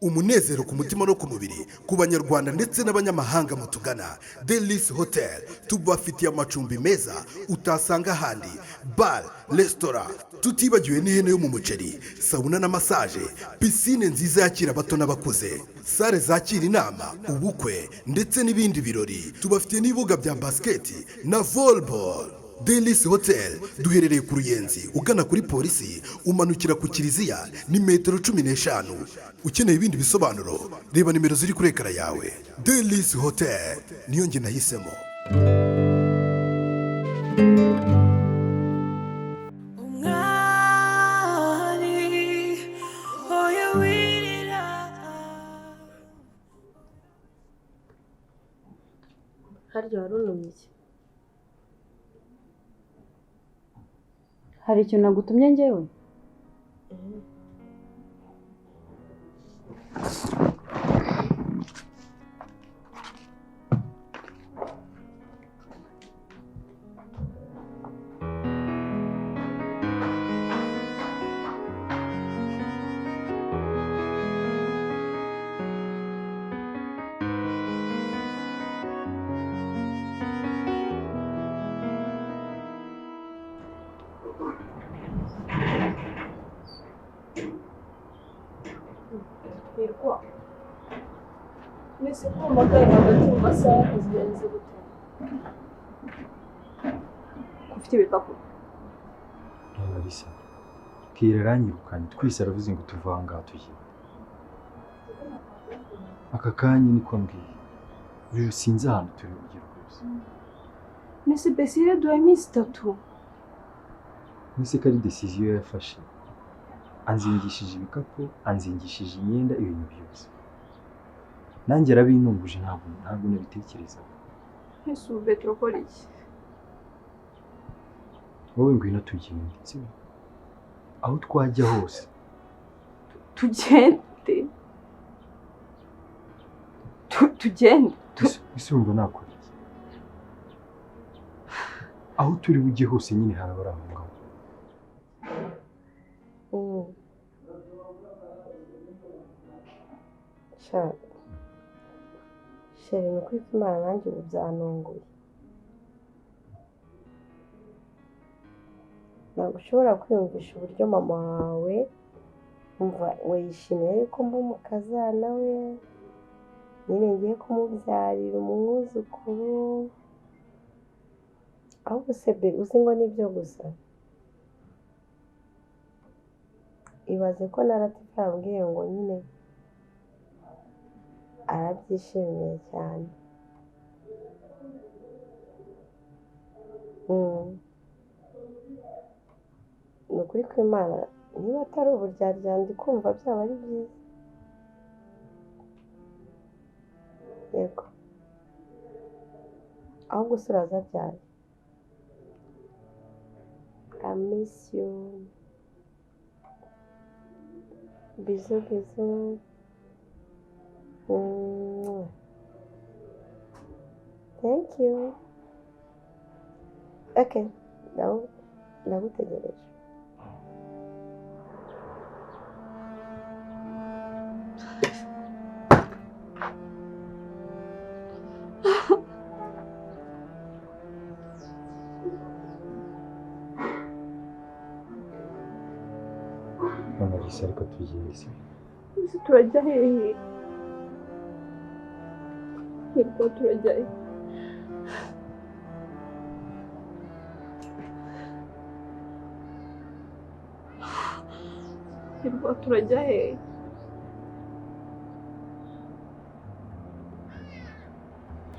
Umunezero ku mutima no ku mubiri ku Banyarwanda ndetse n'abanyamahanga mutugana Delice Hotel, tubafitiye amacumbi meza utasanga ahandi, bar, resitora, tutibagiwe n'ihene yo mu muceri, sauna na massage, piscine nziza yakira abato n'abakuze, salle zakira inama, ubukwe ndetse n'ibindi birori. Tubafitiye n'ibibuga bya basket na volleyball. Delice Hotel duherereye ku Ruyenzi, ugana kuri polisi, umanukira ku kiliziya ni metero 15. Ukeneye ibindi bisobanuro, reba nimero ziri kuri écran yawe. Delice Hotel niyo njye nahisemo. Umwari oya wirira. Harya wari untumye iki? Hari ikintu nagutumye njyewe? Hirwa, mwese ko mpamagaye hagati mu masaha y'akazi, birenze gute? Ko ufite ibikapu? Larissa, Kira aranyirukanye, twese aravuze ngo tuve aha ngaha tugiye. Aka kanya niko ambwiye. Rero sinzi ahantu turi bujye rwose. Mwese Besire duhaye iminsi 3. Mwese ko ari decision yafashe. Anzingishije ibikapu, anzingishije imyenda, ibintu byose. Nanjye arabintumbuje, ntabwo nabitekerezaga. Mwese ubu be turakora iki? Wowe ngwino tugende, sibyo? Aho twajya hose. Tugende. Tugende. Ese wumva nakora iki? Aho turi bujye hose nyine haraba ari aho ngaho. Sha chéri, ni ukuri kw'Imana nanjye ubu byantunguye. Ntabwo ushobora kwiyumvisha uburyo mama wawe umva we yishimiye yuko mba umukazana we, nyine ngiye kumubyarira umwuzukuru. Ahubwo se be uzi ngo nibyo gusa, ibaze ko na Latifa yambwiye ngo nyine arabyishimiye cyane. Ni ukuri kw'Imana, niba atari uburyarya ndi kumva byaba ari byiza. Yego, ahubwo se uraza ryari? I miss you. Bisous bisous. Thank you. Okay, ndagutegereje. Larissa, ariko tugende se. Mwese turajya hehe? Hirwa, turajya he? Hirwa, turajya hehe?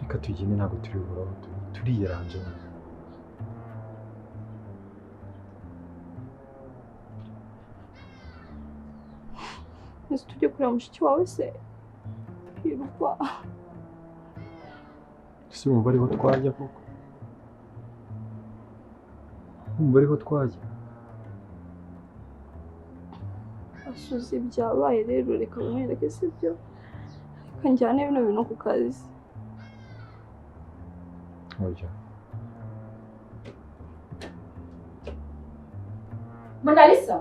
Reka tugende, ntabwo turi bubure aho turi. Turiyaranje. Mwese tujye kureba mushiki wawe se? Hirwa, Ese urumva ariho twajya koko? Urumva ariho twajya? Asuze ibyabaye rero, reka nkwereke sibyo? Reka njyane bino bintu ku kazi. Oya. Monalisa,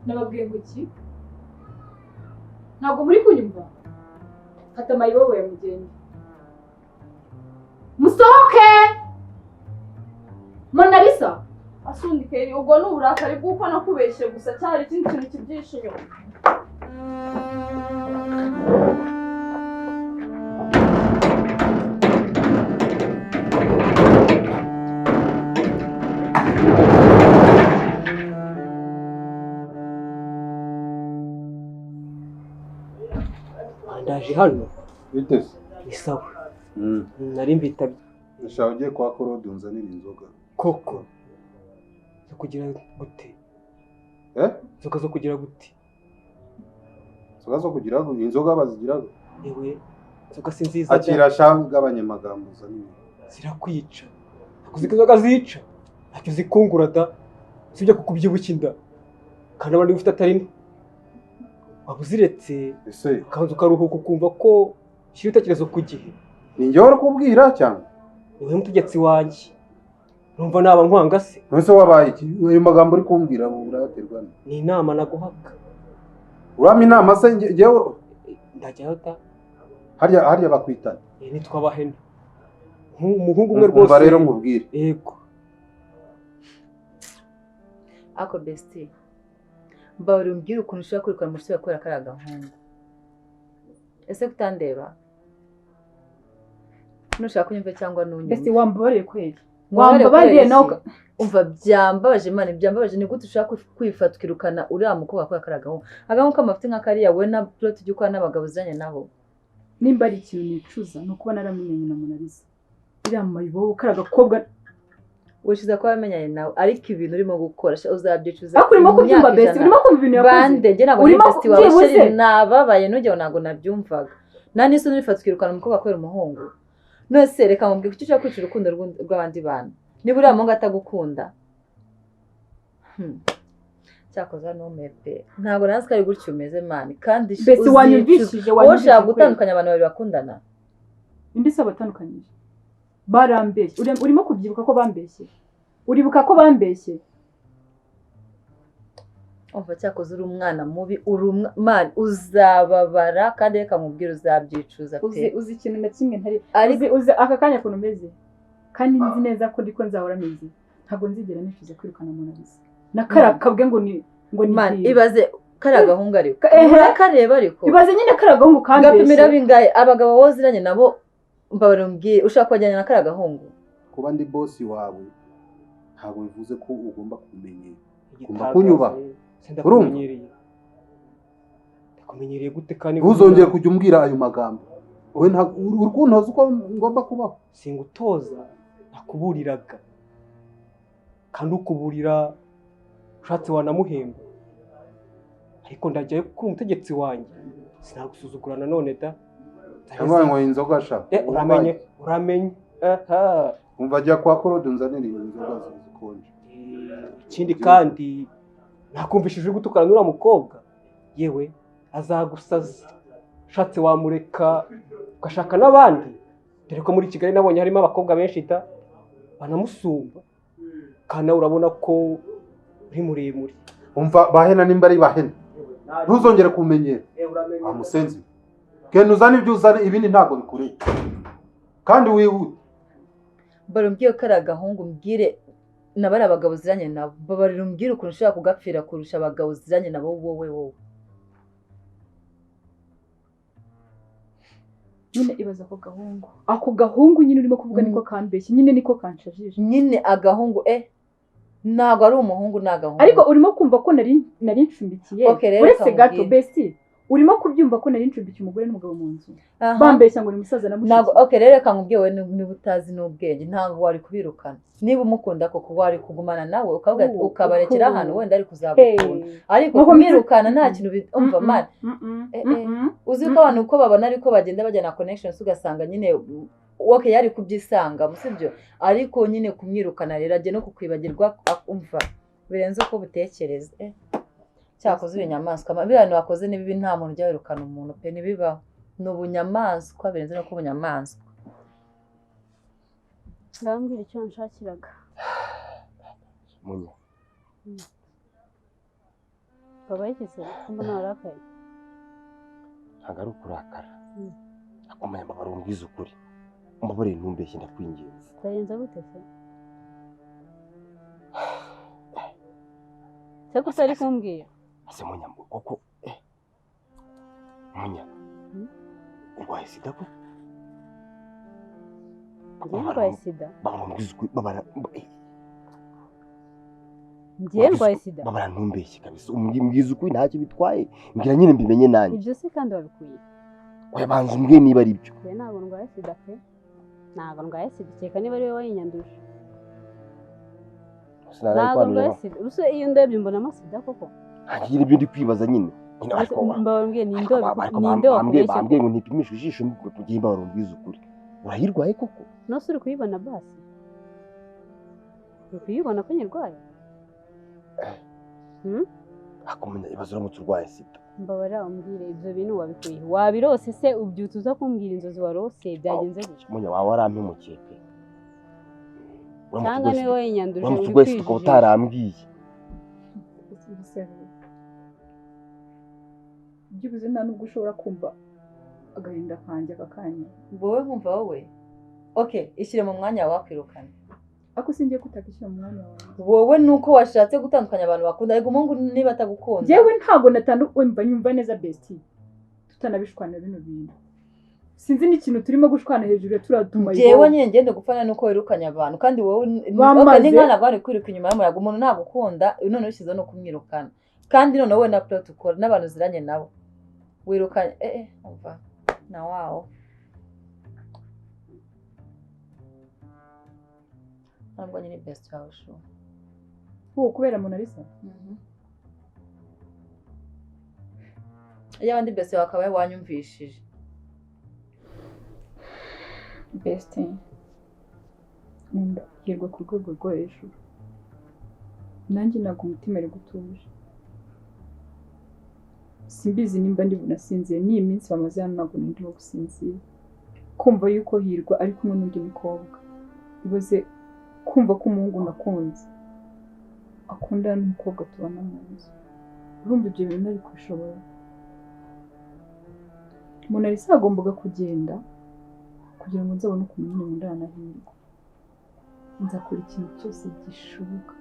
nababwiye ngo iki? Ntabwo muri kunyumva. Fata mayibobo ya mugende. Musohoke! Monalisa. Asundi Keri, ubwo ni uburakari bw'uko nakubeshye gusa cyari ikindi kintu kibyihishe inyuma. Ndaje hano. Biteze. Ni sawa. Nari mbitabye. Ndashaka ugiye kwa Korode unzanira inzoga. Koko. Zo kugira gute? Inzoga zo kugira gute? Inzoga zo kugira gute? Inzoga bazigira gute? Ewe, inzoga si nziza. Akira shaka ugabanye amagambo uzanira. Zirakwica. Nakuze ko inzoga zica. Ntacyo zikungura da. Sibyo kukubyibushya inda. Kandi abandi ufite atari nto. Waba uziretse ukabanza ukaruhuka ukumva ko ushyira ibitekerezo ku gihe. Ni njyewe uri kubwira cyangwa? Ni wowe mutegetsi wanjye. Numva naba nkwanga se. None wabaye iki? Ayo magambo uri kumbwira urayaterwa ne? Ni inama naguhaga. Urampa inama se njyewe? Ndajyayo da. Harya bakwitana. Nitwa Bahena. Umuhungu umwe rwose. Umva rero nkubwire. Yego. Ako bestie. Mbabari umbwire ukuntu ushobora kwirukana umusore kubera kariya gahungu. Ese kutandeba? Nushaka kunyumva cyangwa nunyumve. Bestie wambabariye kweli. Wambabariye nawe. Umva byambabaje Imana, byambabaje. Ni gute ushaka kwifata ukirukana uriya mukobwa kubera kariya gahungu? Agahungu k'amafuti nka kariya we na plot ujya ukora n'abagabo uziranye nabo. Nimba ari ikintu nicuza ni ukuba naramenyanye na Monalisa. Iriya mayibobo kariya gakobwa wicuza ko wamenyanye nawe, ariko ibintu urimo gukora uzabyicuza. Ariko urimo kubyumva besi, urimo kumva ibintu yakoze. Bande njye ntabwo ndi besti wawe sheri, nababaye nujya ntabwo nabyumvaga. Nta n'isoni urifata ukirukana umukobwa kubera umuhungu. None se reka mubwire kuki ushaka kwica urukundo rw'abandi bantu niba uriya muhungu atagukunda. Cyakoze ntume pe, ntabwo nazi ko ari gutyo umeze mani. Kandi besi wanyumvishije, wowe ushaka gutandukanya abantu babiri bakundana. Indi se abatandukanyije barambeshye. Urimo kubyibuka ko bambeshye? Uribuka ko bambeshye? Umva cyakoze uri umwana mubi, uri umwana uzababara kandi reka mubwire uzabyicuza pe. Uzi ikintu na kimwe ntari uzi aka kanya kuntu meze, kandi nzi neza ko ndiko nzahora meze. Ntabwo nzigera nicuza kwirukana Monalisa. Na karakabwe ngo ni man, ibaze kariya gahungu ariko urakareba ariko ibaze nyine kariya gahungu kambeshye. Gapimira bingahe abagabo woziranye nabo? Mbabare umbwire, ushaka kubajyana na kariya gahungu? Kuba ndi boss wawe ntabwo bivuze ko ugomba kumenyera. Ugomba kunyuba. Ndakumenyereye. Ndakumenyereye gute kandi ntuzongere kujya umbwira ayo magambo. Wowe uri kuntoza uko ngomba kubaho. Singutoza, nakuburiraga. Kandi ukuburira ushatse wanamuhemba. Ariko ndajyayo kuko umutegetsi wanjye sinagusuzugura nanone da. Cyangwa ngo inzoga sha. Uramenye, uramenye. Aha. Umva jya kwa Korode unzanire inzoga zikonje. Ikindi kandi nakumvishije gutukana n'uriya mukobwa. Yewe azagusaza. Ushatse wamureka ugashaka n'abandi. Dore ko muri Kigali nabonye harimo abakobwa benshi da banamusumba. Kandi urabona ko uri muremure. Umva Bahena nimba ari Bahena. Ntuzongere kumenyera. Amusenzi. Genda uzane ibyo uzane, ibindi ntabwo bikureye. Kandi wihute. Barumbwiye kariya gahungu mbwire nabari abagabo uziranye nabo. Babarira umbwire ukuntu ushobora kugapfira kurusha abagabo uziranye nabo wowe wowe. Nyine ibaza ako gahungu. Ako gahungu nyine urimo kuvuga niko kambeshye, nyine niko kanshajije. Nyine agahungu ntabwo ari umuhungu ni agahungu. Ariko urimo kumva ko nari ncumbikiye. Uretse gato besti. Urimo kubyumva ko nari ncumbikiye umugore n'umugabo mu nzu. Bambeshya ngo ni musaza na mushiki. Ntabwo okay rero reka nkubwiye wowe niba utazi n'ubwenge ntabwo wari kubirukana. Niba umukunda koko wari kugumana nawe ukavuga ukabarekera hano wenda ari kuzagukunda. Ariko kumwirukana nta kintu umva man. Uzi ko abantu uko babona ariko bagenda bajyana connections ugasanga nyine okay yari kubyisanga musibyo, ariko nyine kumwirukana rero ajye no kukwibagirwa umva birenze uko butekereza. Cyakoze ibinyamaswa biriya bintu wakoze ni bibi, nta muntu ujya wirukana umuntu pe, ntibibaho. Ni ubunyamaswa birenze no kuba ubunyamaswa. Ndababwira icyo nshakiraga. Munya. Baba yigeze mbona warakaye. Ntabwo ari ukurakara. Akomeye mbabara umbwize ukuri. Umbabarire ntumbeshye ndakwinginze. Byagenze gute se? Se ko utari kumbwira? Ase Munya koko Munya. Urwaye sida ko? Ndwaye sida. Babara umbwize ukuri babara. Njye ndwaye sida. Babara ntumbeshye kabisa. Umbwize ukuri ntacyo bitwaye. Mbwira nyine mbimenye nanjye. Ibyo se kandi wabikuye? Oya banza umbwiye niba ari byo. Njye ntabwo ndwaye sida pe. Ntabwo ndwaye sida kereka niba ari wowe wayinyanduje. Ntabwo ndwaye sida. Ubuse iyo ndebye mbonamo sida koko? Ntangira ibyo ndi kwibaza nyine. Mbabwira ni nde wakubeshye? Bambwiye ngo ntipimishe ijisho ngiye mbabara umbwize ukuri. Urayirwaye koko? Nose uri kuyibona basi? Uri kuyibona ko nyirwaye? Akumenya ibibazo uramutse urwaye sida. Mbabara umbwire ibyo bintu wabikuye. Wabirose se ubyutse uza kumbwira inzozi warose byagenze gute? Munya wawe warampemukiye pe. Cyangwa niwe wayinyanduje uri kwijijisha. Utarambwiye. Byibuze nta nubwo ushobora kumva agahinda kanjye aka kanya. Wowe nkumva wowe. Okay, ishyire mu mwanya wakwirukana. Ako singiye kutakishyira mu mwanya wawe. Wowe nuko washatse gutandukanya abantu bakunda ariko umuhungu niba atagukunda. Yewe ntago natandukanye nyumva neza bestie. Tutanabishwana bino bintu. Sinzi n'ikintu turimo gushwana hejuru turaduma. Jewe nyine ngende gupfana nuko wirukanya abantu kandi wowe okay ni nkana bari kwiruka inyuma y'umuyaga umuntu nagukunda none ushize no kumwirukana. Kandi none wowe na protocol n'abantu ziranye nabo. Wirukanye umva na wao. Ntabwo nyine best yawe shu. Uwo kubera Mona Lisa? Iyo abandi best yawe akabaye wanyumvishije. Best nkunda hirwa ku rwego rwo hejuru. Nanjye ntabwo umutima ari gutuje. Simbizi nimba ndi bunasinzire n'iyi minsi bamaze hano ntabwo ndimo gusinzira. Kumva yuko Hirwa ari kumwe n'undi mukobwa. Ibaze kumva ko umuhungu nakunze akundana n'umukobwa tubana mu nzu. Urumva ibyo bintu ntari kubishobora. Mona Lisa yagombaga kugenda kugira ngo nzabone ukuntu nyine nkundana na Hirwa. Nzakora ikintu cyose gishoboka.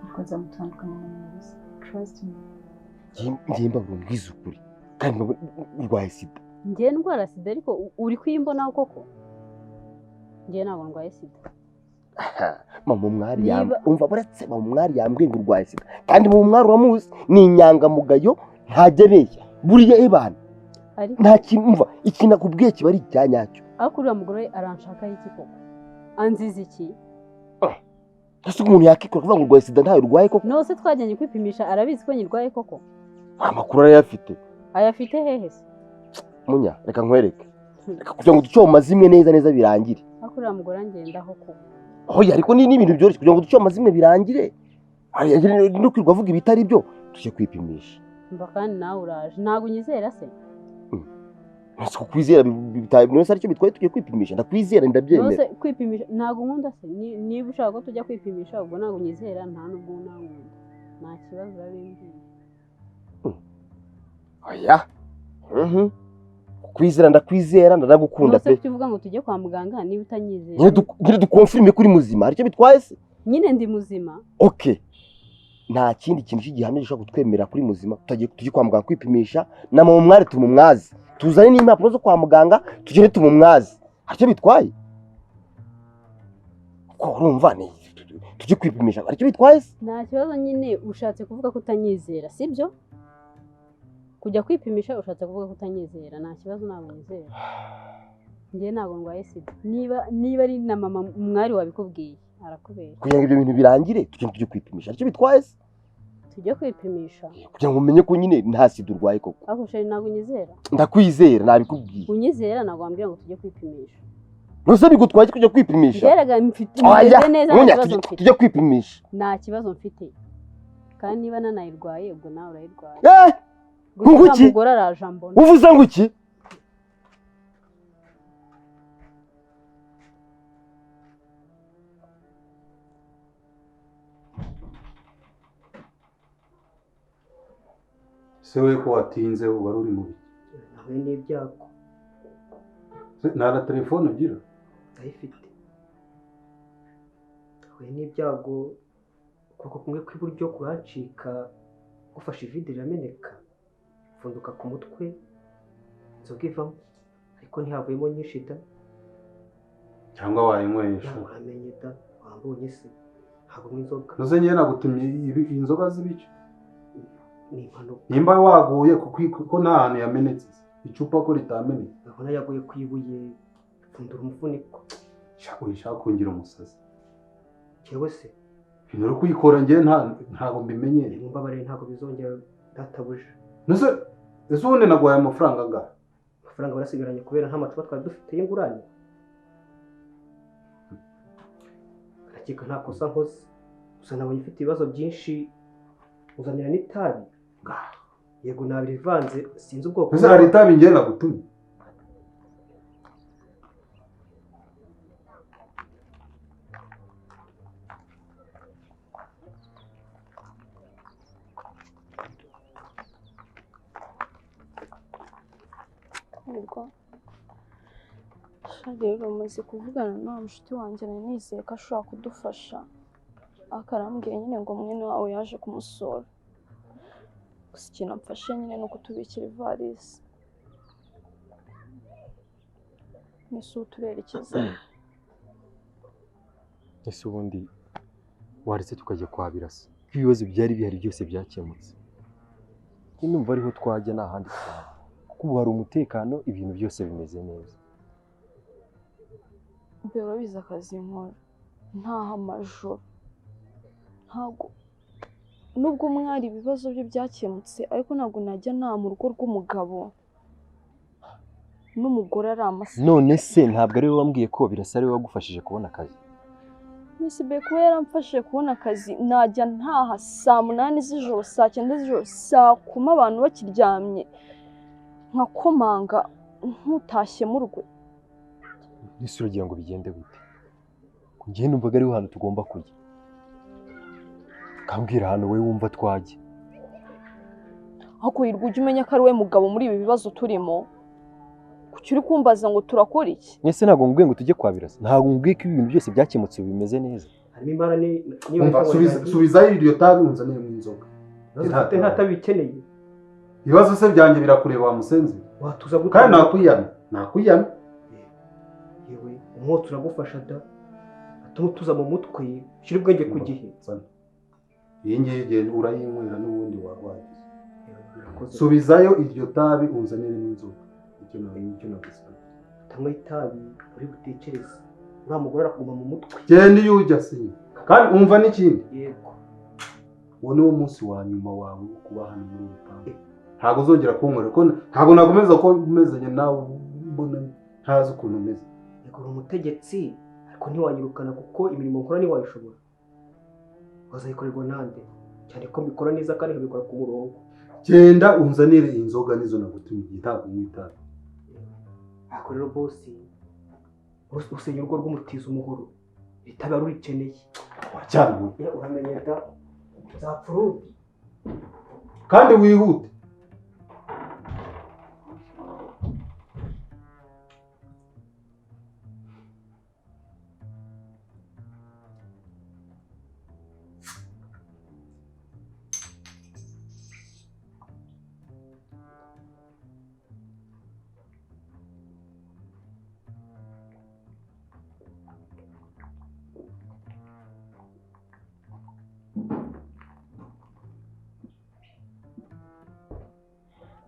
Hirwa nzamutandukanya na Mona Lisa. Trust me. Ngiye mbabwira umbwize ukuri kandi urwaye sida. Njye ndwara sida ariko uri kuyimbonaho koko? Njye ntabwo ndwaye sida. Mama umwari yambwiye umva buretse mama umwari yambwiye ngo urwaye sida kandi mama umwari uramuzi ni inyangamugayo ntajya abeshya buriya ebana nta kintu umva ikintu akubwiye kiba ari icya nyacyo. Ariko uriya mugore aranshaka iki koko? Anziza iki? Ese umuntu yakikora kuvuga ngo urwaye sida ntayo urwaye koko? Nose twajyanye kwipimisha arabizi ko nyirwaye koko? Amakuru arayafite. Ayafite hehe se? Munya reka nkwereke. Reka kugira ngo duce amazimwe neza neza birangire. Ariko uriya mugore angendaho koko. Oya ariko ni ibintu byoroshye kugira ngo duce amazimwe birangire. No kwirwa avuga ibitari byo tujye kwipimisha. Mba kandi nawe uraje ntabwo unyizera se? Nose kukwizera nose aricyo bitwaye tugiye kwipimisha ndakwizera ndabyemera. Nose kwipimisha ntabwo nkunda se niba ushaka ko tujya kwipimisha ubwo ntabwo unyizera nta nubwo unankunda nta kibazo urabimbwiye. Oya kukwizera ndakwizera ndanagukunda pe. Nose kuki ngo tujye kwa muganga niba utanyizera? Nyine dukonfirme kuri muzima aricyo bitwaye se? Nyine ndi muzima. Okay. Nta kindi kintu cy'igihamya gishobora kutwemerera kuri muzima tutagiye tujye kwa muganga kwipimisha na mama umwari tumumwaze tuzane n'impapuro zo kwa muganga tugende tumumwaze aricyo bitwaye ko urumva ni tujye kwipimisha aricyo bitwaye se? Nta kibazo nyine ushatse kuvuga ko utanyizera sibyo? Kujya kwipimisha ushatse kuvuga ko utanyizera nta kibazo ntabwo nizera. Njye ntabwo ndwaye sida niba ari na mama umwari wabikubwiye arakubera. Kugira ngo ibyo bintu birangire tugende tujye kwipimisha aricyo bitwaye se? Tujye kwipimisha kugira ngo umenye ko nyine nta sida urwaye koko. Ariko sheri ntabwo unyizera. Ndakwizera nabikubwiye. Unyizera ntabwo wambwira ngo tujye kwipimisha. Nose bigutwaye kujya kwipimisha? Njyeraga mfite meze neza nta kibazo mfite. Tujye kwipimisha. Nta kibazo mfite. Kandi niba nanayirwaye ubwo nawe urayirwaye. Nguki? Umugore araje ambona. Uvuze ngo iki? Se we ko watinze wari uri mu biki? Nahuye n'ibyago. Nta na telefone ugira? Ndayifite. Nahuye n'ibyago, ukuboko kumwe kw'iburyo kurancika, gufashe ivide rirameneka, ipfunduka ku mutwe, inzoga ivamo, ariko ntihavuyemo nyinshi da. Cyangwa wayinywesha? Uramenye da, wambonye se, ntabwo nywa inzoga. Ntuze njyewe nagutumye inzoga z'ibice? Ni impanuka. Nimba waguye kuko nta hantu yamenetse, icupa ko ritamenetse. Ndabona yaguye ku ibuye, ipfundura umufuniko. Uyishaka kungira umusazi. Jewe se? Ibintu uri kuyikora njyewe ntabwo mbimenyereye. Mumbabarire ntabwo bizongera databuja. Ntuze ese ubundi naguhaye amafaranga angahe? Amafaranga barasigaranye kubera nta macupa twari dufite y'ingurane. Ndakeka nta kosa nkoze. Gusa nabonye ufite ibibazo byinshi, uzanira n'itabi. Yego nabirivanze sinzi ubwoko. Ese hari itabi njyewe nagutumye? Rero umaze kuvugana na mushuti wanjye nari nizeye ko ashobora kudufasha, akarambwiye nyine ngo mwene wawe yaje kumusura. Gusa ikintu amfashe nyine ni ukutubikira ivarisi. Mbese ubu turerekeza. Ese ubundi waretse tukajya kwa Birasa? Ibibazo byari bihari byose byakemutse. Numva ariho twajya nta handi twajya, kuko ubu hari umutekano, ibintu byose bimeze neza. Urabizi akazi nkora ntaha amajoro, ntabwo nubwo mwari ibibazo bye byakemutse, ariko ntabwo najya nta mu rugo rw'umugabo n'umugore ari amasa. None se ntabwo ari we wambwiye ko Birasa ari we wagufashije kubona akazi? Miss Be kuba yaramfashije kubona akazi, najya ntaha saa 8 z'ijoro, saa 9 z'ijoro, saa 10 abantu bakiryamye, nkakomanga nkutashye mu rwe. Ese uragira ngo bigende gute? Njye numvaga ariho hantu tugomba kujya. Kambwira ahantu wowe wumva twajya. Ariko hirwa ujye umenya ko ari we mugabo muri ibi bibazo turimo. Kuki uri kumbaza ngo turakora iki? Ese ntabwo nkubwiye ngo tujye kwa Birasa? Ntabwo nkubwiye ko ibintu byose byakemutse ubu bimeze neza. Harimo imbara ni subizayo iryo tabi unzaniye mu inzoga. Ufite nta tabi ikeneye. Ibibazo se byanjye birakureba wa musenzi. Watuza gute? Kandi nakwiyana, nakwiyana. Yewe umwotsi uragufasha da, atuma utuza mu mutwe, ushyira ubwenge ku gihe. Iyi ngiyi genda urayinywera n'ubundi wagize. Subizayo iryo tabi unzanire n'inzoga. Icyo nicyo nagusaba. Utanywa itabi uri butekereze, uriya mugore arakuguma mu mutwe. Genda iyo ujya sinya. Kandi umva n'ikindi. Yego. Uwo niwo munsi wa nyuma wawe wo kuba hano muri ubu rupangu. Ntabwo uzongera kunywera ko ntabwo nakomeza ko umezanye nawe mbona ntazi ukuntu umeze. Yego uri umutegetsi ariko ntiwanyirukana kuko imirimo nkora ntiwayishobora. Wazayikorerwa nande? Cyane ko mbikora neza kandi nkabikora ku murongo. Genda unzanire inzoga nizo nagutumiye, ntabwo unywa itabi. Ariko rero bosi, usenya urugo rw'umutiza umuhoro, itabi rurikeneye. Wacyana uramenye da, nzapfa urundi. Kandi wihute.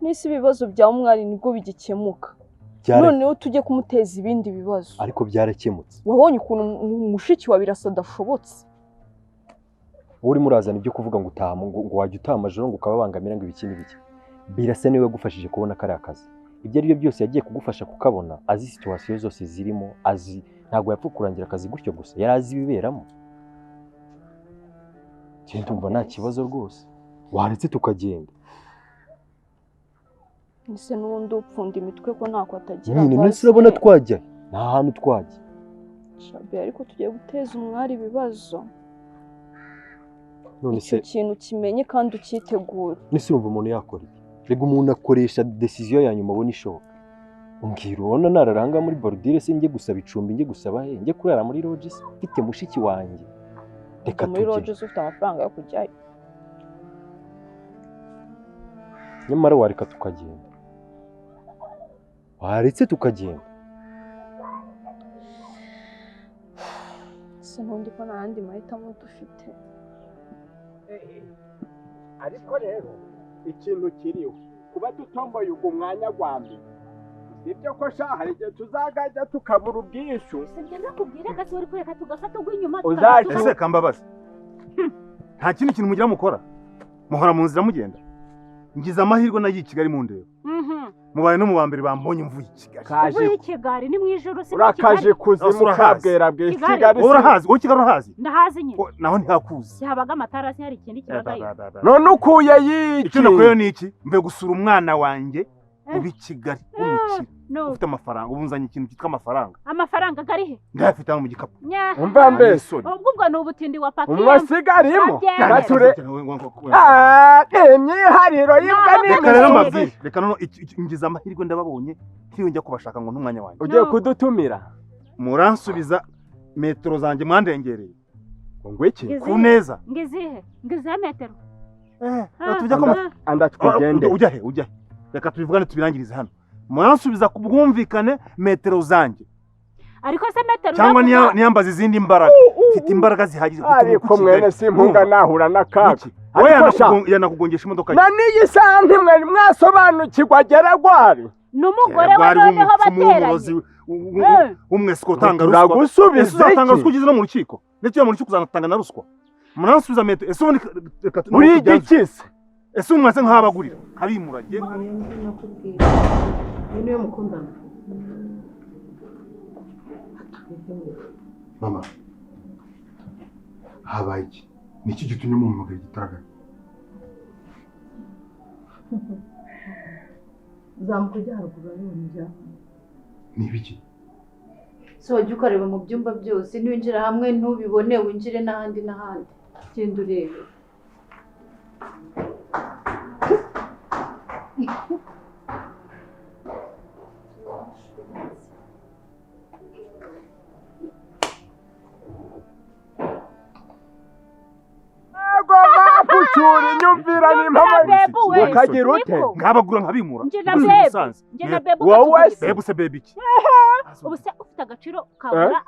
Nisi ibibazo bya umwari nibwo bigikemuka. Noneho tujye kumuteza ibindi bibazo. Ariko byarakemutse. Wabonye ukuntu mushiki wa Birasa adashobotse. Wowe urimo urazana ibyo kuvuga ngo utaha ngo wajya utaha amajoro ngo ukababangamira ngo ibiki n'ibiki. Birasa niwe wagufashije kubona kariya kazi. Ibyo ari byo byose yagiye kugufasha kukabona, azi situation zose zirimo, azi ntabwo yapfa kurangira akazi gutyo gusa, yari azi ibiberamo. Njye ndumva nta kibazo rwose. Waretse tukagenda. Nise n'ubundi upfunda imitwe ko ntako atagira. Nyine nese urabona twajya nta hantu twajya. Shabe ariko tugiye guteza umwari ibibazo. None se icyo kintu kimenye kandi ukitegura. Nese urumva umuntu yakora iki? Rega umuntu akoresha decision ya nyuma abona ishoboka. Umbwira ubona nararanga muri borudire se njye gusaba icumbi, njye gusaba he, njye kurara muri lodge se mfite mushiki wanjye. Reka muri tujye. lodge ufite amafaranga yo kujyayo. Nyamara wareka tukagenda. Waretse tukagenda. Sinundi ko nta yandi mahitamo dufite. Ariko rero ikintu kiriho kuba dutomboye ugu mwanya gwa mbere, sibyo ko sha hari igihe tuzagajya tukabura ubwishu. Sibyo nakubwira gato uri kureka tugafata ugwinyuma. Ese Kambabazi, nta kindi kintu mugira mukora, muhora mu nzira mugenda. Ngize amahirwe nagiye i Kigali mu ndeba. Mubaye no mu ba mbere bambonye mvuye i Kigali. Uvuye i Kigali ni mu ijoro si Urakaje kuzimu kabwera bwe Kigali. Urahazi, wowe Kigali urahazi? Ndahazi nyine. Naho ntihakuzi. Sihabaga amatara si hari ikindi kibagayo. None ukuye yiki? Icyo nakuyeyo ni iki? Mvuye gusura umwana wanjye uba i Kigali w'umukire. Ufite amafaranga, ubu nzanye ikintu cyitwa amafaranga. Amafaranga gari he? Ndayafite hano mu gikapu. Umva mbese. Ubwo ubwo ni ubutindi wa pakiye. Umwasigarimo. Gature. Imyihariro y'imbwa ni. Reka rero mbabwire, reka none ngize amahirwe ndababonye, ntiriwe njya kubashaka ngo n'umwanya wanjye. Ugiye kudutumira. Muransubiza metero zanjye mwandengereye. Ngo iki? Ku neza. Ngizihe? Ngizihe metero? Tujya ko anda tugende. Ujya he? Ujya he? Reka tubivugane tubirangirize hano. Muransubiza ku bwumvikane metero zanjye. Ariko se metero cyangwa niyambaza izindi mbaraga. Mfite imbaraga zihagije. Ariko mwene simpunga nahura n'akaga. Ariko yanakugongesha imodoka ye. Na n'iyi saha ntimwari mwasobanukirwa Geragwari. N'umugore we noneho bateranye. Umwesiko utanga ruswa. Uragusubiza iki? Utanga ruswa ugeze no mu rukiko. Ndetse mu rukiko uzanatanga na ruswa. Muransubiza metero. Ese ubundi reka uri igikise. Ese umwase nk'abagurira abimura ngiye nakubwira. Niwe mukundana. Mama, habaye iki? Ni iki gitumye mumpamagara igitaraganya? Zamuka ujya haruguru urabibona ibyabaye. Ni ibiki? So wajya ukareba mu byumba byose, niwinjira hamwe ntubibone, winjire n'ahandi n'ahandi. Genda urebe. Kucyura inyumvira n'impamo ukagira ute? Nkabagura nkabimura. Njye na bebu. Wowe se bebu se bebu iki? Ubu se ufite agaciro kabura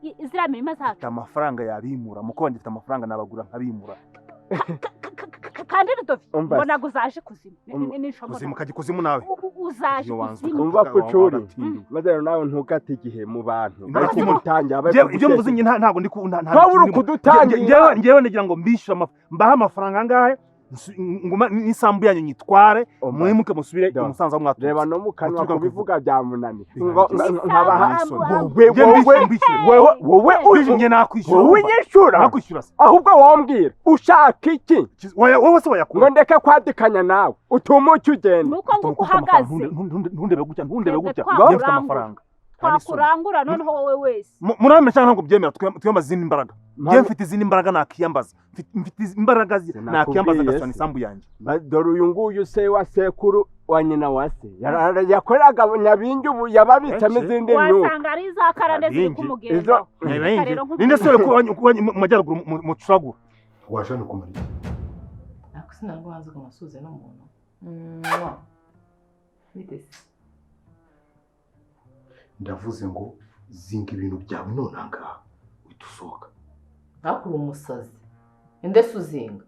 ziriya mirima zacu. Mfite amafaranga yabimura, muko wanjye mfite amafaranga nabagura nkabimura. Kandi Rudovi mbona uzaje kuzimu. Kuzimu kajya kuzimu nawe. Uzaje kuzimu. Umva kucuri. Maze nawe ntugate igihe mu bantu. Ibyo mvuze njye ntabwo ndi nta uri kudutangira. Njyewe nagira ngo mbishyure mbahe amafaranga angahe nguma n'isambu yanyu nyitware mwimuke musubire i Musanze aho mwaturutse. Reba no mu kanwa kubivuga byamunaniye. Nkabaha wowe njye nakwishyura. Wowe nyishyura. Nakwishyura se. Ahubwo wombwira ushaka iki? Wowe se wayakura. Ngo ndeke kwadikanya nawe utumuke ugende. Nuko nguko uhagaze. Ntundebe gutya, ntundebe gutya. Njye mfite amafaranga. Twakurangura noneho wowe wese. Muramenya cyangwa ntabwo byemera twiyambaza izindi mbaraga. Njye mfite izindi mbaraga nakiyambaza. Mfite imbaraga nakiyambaza agasana isambu yanjye. Dore uyu nguyu se wa sekuru wa nyina wa se. Yakoraga Nyabingi ubu yababitsemo izindi nyuka. Wasanga ari za karande ziri kumugenda. Ninde se mu majyaruguru mucuragura? Waje hano kumara iki? Ariko sinarwo hanze ngo nasuhuze n'umuntu. Bite se? Ndavuze ngo zinga ibintu byawe none ahangaha uhita usohoka. Ntakure umusazi. Inde se uzinga?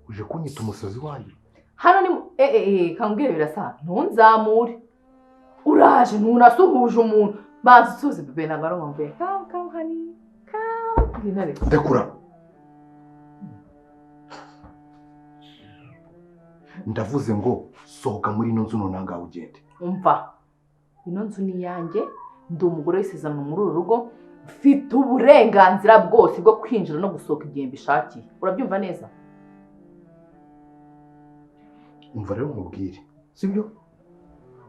Uje kunyita umusazi wanjye? Hano ni kambwire birasa ntunzamure. Uraje ntunasuhuje umuntu. Banza usuhuze bebe ntabwo ari umubyeyi. Come come honey. Come. Ndakura. Ndavuze ngo sohoka muri ino nzu none ahangaha ugende. Umva. Ino nzu ni iyanjye, ndi umugore w'isezerano muri uru rugo, mfite uburenganzira bwose bwo kwinjira no gusohoka igihe mbishakiye. Urabyumva neza? Umva rero nkubwire, sibyo?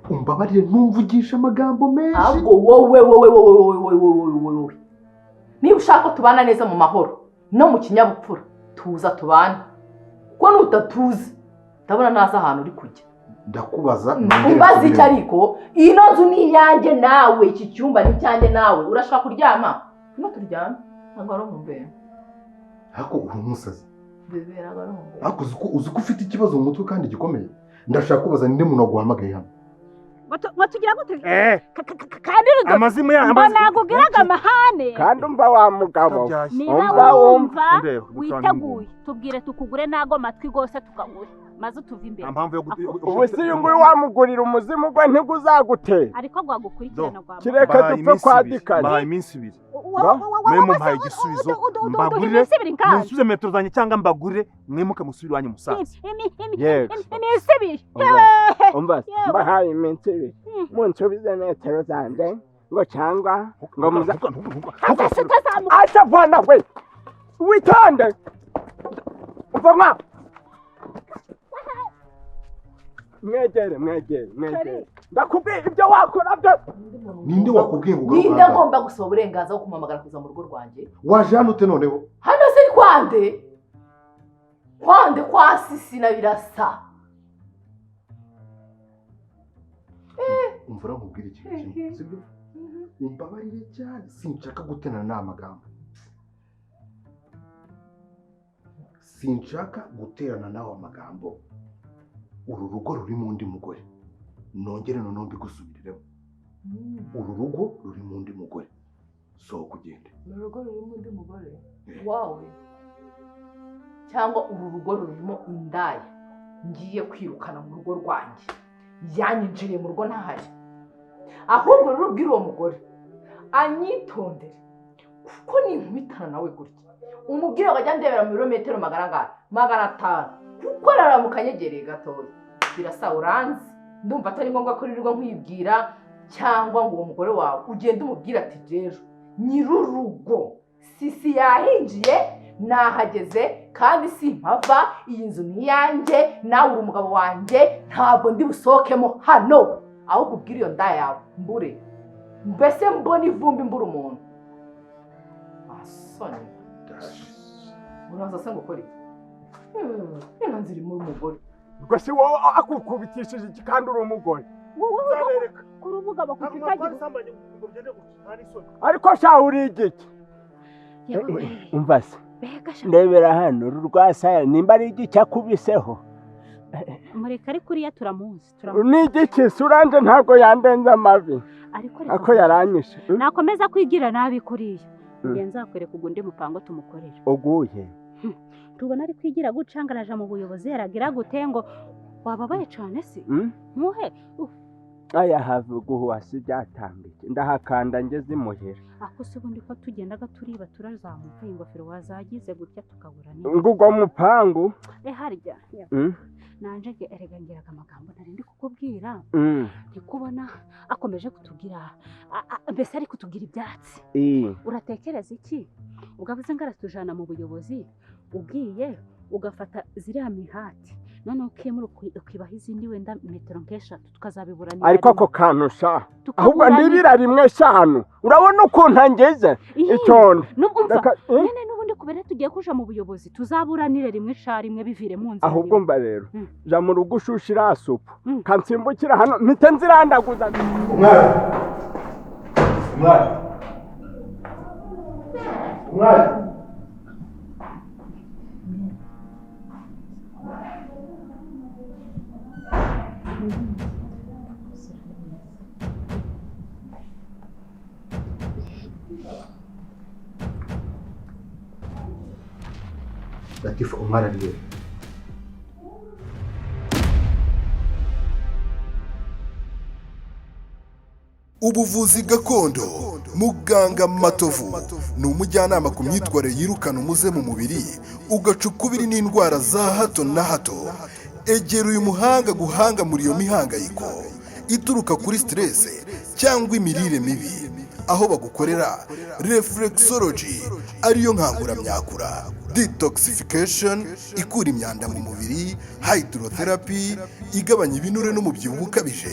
Umbabarire ntumvugishe amagambo menshi. Ahubwo wowe wowe wowe wowe wowe wowe. Niba ushaka ko tubana neza mu mahoro no mu kinyabupfura, tuza tubane. Kuko nutatuza Ndabona ntazi ahantu uri kujya. Ndakubaza. Umbaza iki? Ariko ino nzu ni iyanjye nawe, iki cyumba ni icyanjye nawe. Urashaka kuryama? Ngwino turyame. Ntabwo wari umubere. Ariko uri umusazi. Bébé, ntabwo wari umubere. Ariko uzi ko ufite ikibazo mu mutwe kandi gikomeye. Ndashaka kubaza, ninde muntu waguhamagaye hano? Ngo tugira gute? Kandi rudo Amazimwe ya- ngo nagubwiraga amahane. Kandi umva wa mugabo. Niba Umva. wumva Ndeba, witeguye, tubwire tukugure n'ago matwi rwose tukaguhe, maze utuve imbere. Nta mpamvu yo Ubu si uyu nguyu wamugurira umuzimu gwe ntiguzagutere? Ariko rwagukurikirana rwa Kireka dupfe kwa dikari. Mbahaye iminsi 2. Mwe mumpaye igisubizo, mbagurire iminsi 2 kandi. Munsubize metero zanjye cyangwa mbagurire mwimuke musubire iwanyu musanze. Yego. Iminsi 2. Umva, mbahaye iminsi 2, munsubize metero zanjye ngo cyangwa ngo muza acha bwana we, witonde, uva mwa mwegere, mwegere, mwegere, ndakubwiye ibyo wakora byose. Ninde wakubwiye ngo ugaruke Ninde aha ngaha? agomba gusaba uburenganzira bwo kumuhamagara kuza mu rugo rwanjye? Waje hano ute noneho? Hano se ni kwande? Kwande kwa Sisi na Birasa? Umvura, nkubwire ikintu kimwe, sibyo? Umbabarire cyane, sinshaka guterana n'amagambo, sinshaka guterana nawe amagambo. Uru rugo rurimo undi mugore. Nongere noneho mbigusubiriremo, uru rugo rurimo undi mugore. Sohoka ugende. Uru rugo rurimo undi mugore wawe, cyangwa uru rugo rurimo indaya ngiye kwirukana mu rugo rwanjye yanyinjiriye mu rugo ntahari? Ahubwo rero ubwire uwo mugore anyitondere, kuko ninkubitana nawe gutya, umubwire ngo ajya ndebera mu birometero magana angahe, 500, kuko araramuka anyegereye gatoya. Birasa, uranzi, ndumva atari ngombwa ko ririrwa nkwibwira, cyangwa ngo uwo mugore wawe ugende umubwire ati rero nyir'urugo Sisi yahinjiye, nahageze kandi simpava. Iyi nzu ni iyanjye nawe uri umugabo wanjye, ntabwo ndi busohokemo hano. Ahubwo ubwire iyo nda yawe mbure, mbese mbona ivumbi mbura umuntu asoni. Uraza se ngo ukore iki? Ino nzu irimo umugore. Ubwo si wowe akukubitishije iki kandi uri umugore? Kuri umugabo kuko utagira. Ariko sha, uri igiki? Umva se, ndebera hano uru rwasaya, nimba ari igiki akubiseho. Mureka, ariko uriya turamuzi, turamuzi. Ni igiki se? Uranje ntabwo yandenze amavi. Ariko reka Ako yaranyishe. Nakomeza kwigira nabi kuriya, ngiye nzakwereka ugundi mupango tumukorera. Uguye? Tubona ari kwigira gucangaraja mu buyobozi, yaragira gute ngo wababaye cyane se? Muhe. Aya have guhuha si byatambike, ndahakanda ngeze imuhira. Ako se ubundi ko tugendaga turiba turazamuka, ingofero wazagize gutya tukabura ni Ngugwo mupangu. Eh, harya nanje erega ngiraga amagambo nari ndi kukubwira. Ndikubona akomeje kutugira mbese ari kutugira ibyatsi. Uratekereza iki? Ubwo avuze ngo aratujana mu buyobozi, ugiye ugafata ziriya mihati, noneho ukemura ukibaha izindi wenda metero nk'eshatu, tukazabiburanira Ariko rimwe. Ako kantu sha, ahubwo Tukaburanira- ndibira rimwe eshanu, urabona ukuntu angeze. Ihi, Itonde. Nubwo umva Reka, eh? nyine n'ubundi kubera tugiye kuja mu buyobozi, tuzaburanire rimwe sha rimwe bivire mu nzira Ahubwo rimwe. mba rero ja mu rugo ushushe iriya supu, kansimbukira hano mpite nzirandaguza. Umwari, umwari, umwari! Latifa, umwari ari hehe? Ubuvuzi gakondo, muganga Matovu ni umujyanama ku myitwarire yirukana umuze mu mubiri, ugaca ukubiri n'indwara za hato na hato. Egera uyu muhanga guhanga muri iyo mihangayiko ituruka kuri stress cyangwa imirire mibi, aho bagukorera reflexology, ariyo nkanguramyakura, detoxification ikura imyanda mu mubiri, hydrotherapy igabanya ibinure n'umubyibuho ukabije,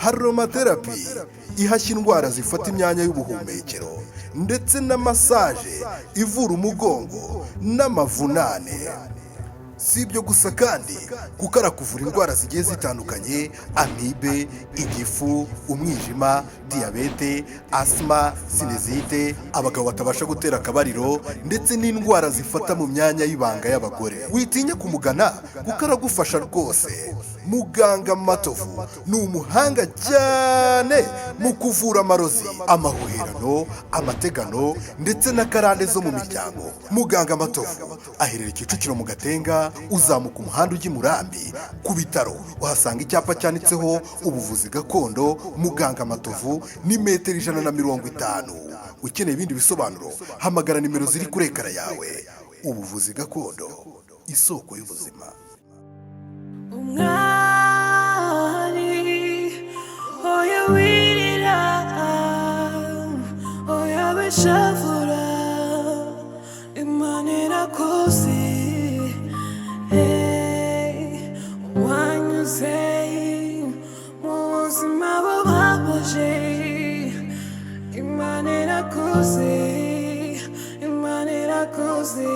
aromatherapy ihashya indwara zifata imyanya y'ubuhumekero, ndetse na massage ivura umugongo n'amavunane. Si ibyo gusa kandi, kuko arakuvura indwara zigiye zitandukanye: amibe, igifu, umwijima, diyabete, asima, sinezite, abagabo batabasha gutera akabariro, ndetse n'indwara zifata mu myanya y'ibanga y'abagore. Witinya kumugana kuko aragufasha rwose. Muganga Matovu ni umuhanga cyane mu kuvura amarozi, amahuherano, amategano ndetse n'akarande zo mu miryango. Muganga Matovu aherereye Kicukiro mu Gatenga, uzamuka umuhanda ujya i Murambi ku bitaro uhasanga icyapa cyanditseho ubuvuzi gakondo Muganga Matovu, ni metero 150. Ukeneye ibindi bisobanuro, hamagara nimero ziri kuri ekara yawe. Ubuvuzi gakondo, isoko y'ubuzima. Umwari, oya wirira, oya wishavura, Imana irakuzi. Hey, wanyuze mu buzima bubabaje, Imana irakuzi, Imana irakuzi.